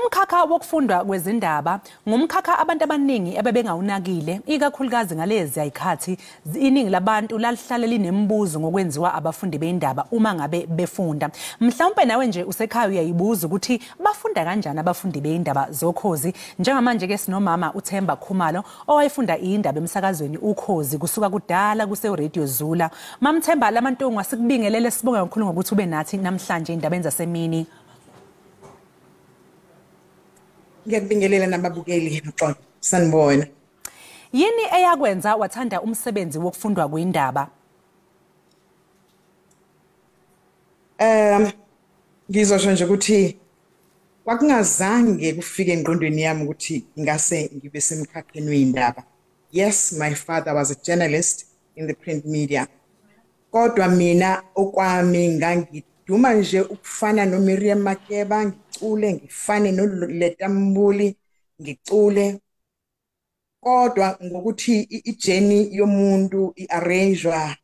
Umkhakha wokufundwa kwezindaba ngumkhakha abantu abaningi abebengawunakile, ikakhulukazi ngalezi ayikhathi iningi labantu lalihlale linemibuzo ngokwenziwa abafundi beindaba uma ngabe befunda. Mhlawumbe nawe nje usekhaya uyayibuza ukuthi bafunda kanjani abafundi beindaba zokhozi. Njengamanje ke sinomama uThemba Khumalo owayefunda indaba emsakazweni Ukhozi kusuka kudala kuse Radio Zula. Mamthemba laMantungwa, sikubingelele, sibonge kakhulu ngokuthi ube nathi namhlanje indabeni zasemini. Ngiyakubingelela nababukeli noxolo. Sanibona. Yini eyakwenza wathanda umsebenzi wokufundwa kwindaba? Ngizosho nje ukuthi kwakungazange kufike engqondweni yami ukuthi ngingase ngibe semkhakheni wendaba. Yes, my father was a journalist in the print media. Kodwa mina okwami ngangiduma nje ukufana noMiriam Makeba, ngicule, ngifane noLetta Mbuli, ngicule. Kodwa ngokuthi i-journey yomuntu i-arrangewa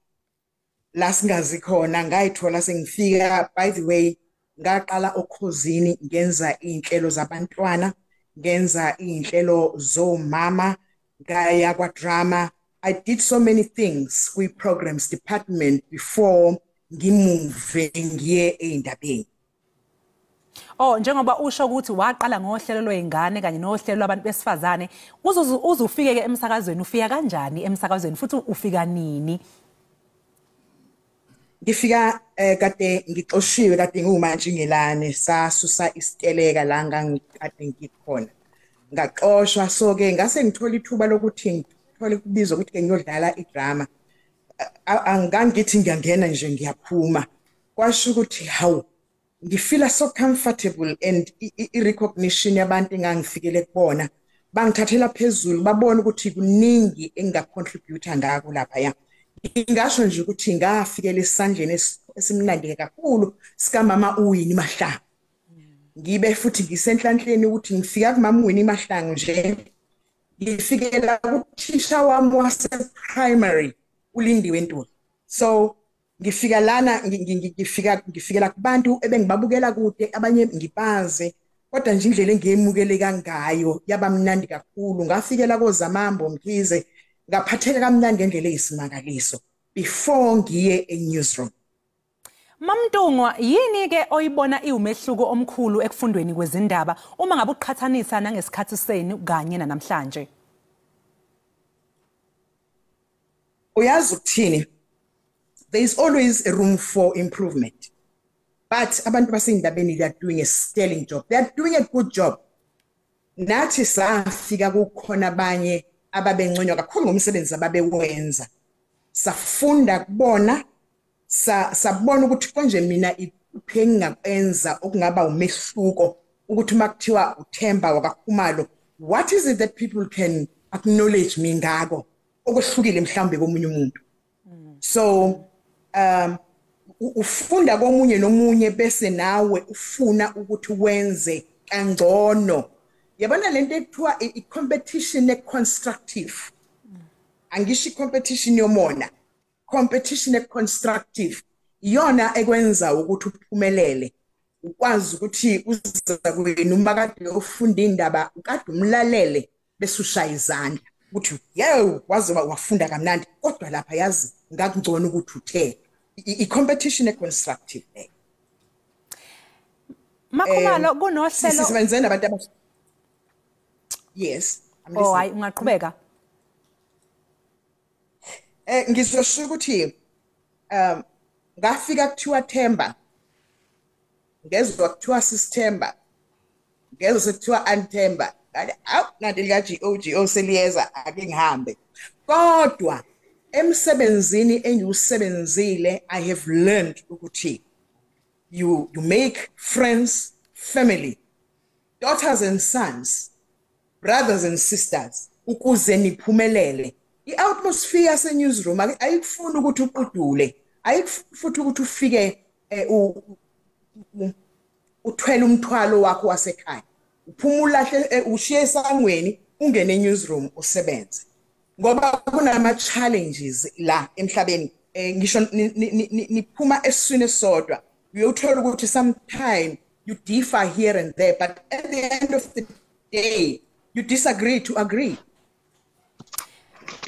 la singazi khona, ngayithola sengifika. By the way, ngaqala okhozini, ngenza iy'nhlelo zabantwana, ngenza iy'nhlelo zomama, ngaya kwa-drama. I did so many things kwi-programs department before ngimuve ngiye ey'ndabeni. Oh, njengoba usho ukuthi waqala ngohlelo lwey'ngane kanye nohlelo lwabantu besifazane, uzufike-ke emsakazweni, ufika kanjani emsakazweni futhi ufika nini? Ngifika kade ngixoshiwe, kade ngiwumantshingelane, sasusa isiteleka la ngangikade ngikhona. Ngaxoshwa, so-ke ngase ngithola ithuba lokuthi ngithole kubizwa ukuthi-ke ngiyodlala idrama. Angangithi ngiyangena nje ngiyaphuma. Kwasho ukuthi hawu, ngifila so comfortable and i-recognition yabantu engangifikele kubona, bangithathela phezulu, babona ukuthi kuningi engingacontributa ngako laphaya. Ngingasho nje ukuthi ngafikela esandleni esimnandi kakhulu sikamama uWinnie Mahlangu. Ngibe futhi ngisenhlanhleni ukuthi ngifika kumama uWinnie Mahlangu nje, ngifikela kuthisha wami wase-primary uLindiwe Ntuli. So ngifika lana, ngifikela kubantu ebengibabukela kude, abanye ngibazi, kodwa nje indlela engiyemukeleka ngayo yaba mnandi kakhulu. Ngafikela koZamambo Mkhize, ngaphatheka kamnandi ngendlela eyisimangaliso before ngiye e-newsroom. Mamntungwa, yini ke oyibona iwumehluko omkhulu ekufundweni kwezindaba uma ngabe uqhathanisa nangesikhathi senu kanye namhlanje? Uyazi ukuthini? There is always a room for improvement. But abantu baseyindabeni, they are doing a sterling job. They are doing a good job. Nathi safika kukhona abanye ababenconywa kakhulu ngomsebenzi ababewenza. Safunda kubona, sabona ukuthi konje mina ikuphi engingakwenza okungaba umehluko, ukuthi uma kuthiwa uThemba wakaKhumalo, what is it that people can acknowledge me ngako okwehlukile mhlawumbe komunye umuntu. So ufunda komunye nomunye bese nawe ufuna ukuthi wenze kangcono. Yabona lento ekuthiwa i-competition e-constructive. Angisho i-competition yomona, competition e-constructive iyona ekwenza ukuthi uphumelele, ukwazi ukuthi uza kwenu uma kade ufunda indaba ukade umlalele bese ushaya izandla ukuthi yew, waze wafunda kamnandi, kodwa lapha yazi ngakungcono ukuthi uthe. I-competition e-constructive leyo. Makhumalo, kunohlelo sisebenzeni nabantu abasha. Yes, I'm Oh, hayi, ungaqhubeka. Ngizosho ukuthi ngafika kuthiwa Themba, ngezwa kuthiwa Sisithemba, ngezwa sekuthiwa Anthemba. Ngathi awu, nanti lika GOGO seliyeza, ake ngihambe. Kodwa emsebenzini engiwusebenzile, I have learned ukuthi you make friends, family, daughters and sons, brothers and sisters, ukuze niphumelele. I-atmosphere yase-newsroom ayikufuni ukuthi uqudule, ayikufuni futhi ukuthi ufike uthwele umthwalo wakho wasekhaya. Uphuma ulahle, ushiye esangweni, ungene e-newsroom usebenze. Ngoba kunama-challenges la emhlabeni, ngisho niphuma esiswini esisodwa, uyothola ukuthi sometime You differ here and there, but at the end of the day, you disagree to agree.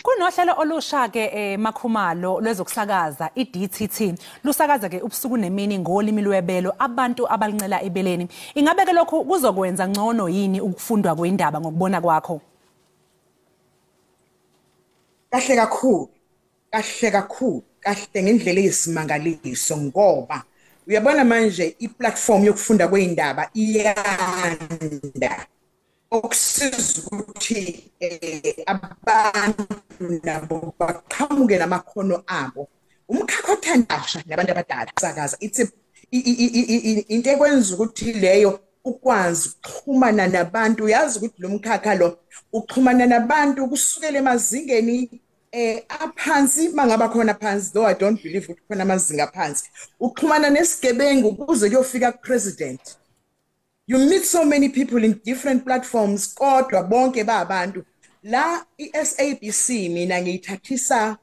Kunohlelo olusha ke Makhumalo lwezokusakaza iDTT lusakaza ke ubusuku nemini ngolimi lwebelo abantu abalincela ebeleni. Ingabe ke lokhu kuzokwenza ngcono yini ukufundwa kwendaba ngokubona kwakho? Kahle kakhulu, kahle kakhulu, kahle ngendlela eyisimangaliso, ngoba uyabona manje iplatform yokufunda kwendaba iyanda, okusiza ukuthi abantu nabo baqhamuke namakhono abo. Umkhakha othandasha nabantu abadala sakaza, it's into ekwenza ukuthi leyo ukwazi ukuxhumana nabantu. Uyazi ukuthi lo mkhakha lo uxhumana nabantu kusukela emazingeni aphansi, mangaba khona phansi, though I don't believe ukuthi khona amazinga aphansi, uxhumana nesigebengu kuze kuyofika kupresident. You meet so many people in different platforms, kodwa bonke ba abantu. La i-SABC mina ngiyithathisa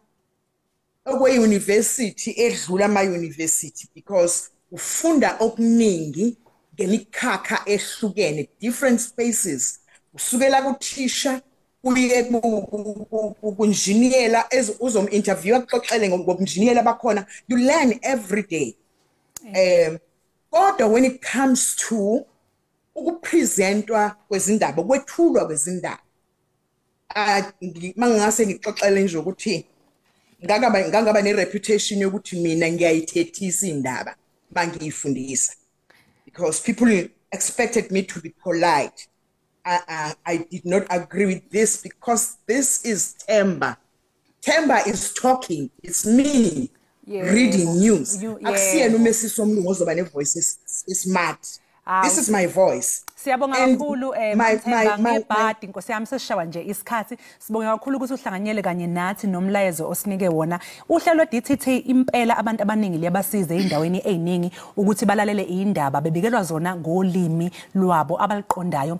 okwe-university edlula ama-university, because ufunda okuningi ngemikhakha ehlukene, different spaces, usukela kuthisha kuye kunjiniyela, uzom-interview akuxoxele ngobunjiniyela bakhona. You learn every day. Kodwa when it comes to ukupresentwa kwezindaba, kwethulwa kwezindaba, mangingase ngixoxele nje ukuthi ngangaba ne-reputation yokuthi mina ngiyayithethisa indaba mangiyifundisa, because people expected me to be polite. I did not agree with this, because this is Themba. Themba is talking. It's me reading news. Akusiyena umesisi omlungu ozoba ne-voice smart. This is my voice. Siyabonga kakhulu Themba ngebhadi, Nkosi yami, sesishawa nje isikhathi. Sibonga kakhulu ukuthi uhlanganyele kanye nathi nomlayezo osinike wona. Uhlelo lwe-DTT impela abantu abaningi liyabasiza ey'ndaweni ey'ningi ukuthi balalele iy'ndaba bebikelwa zona ngolimi lwabo abaliqondayo.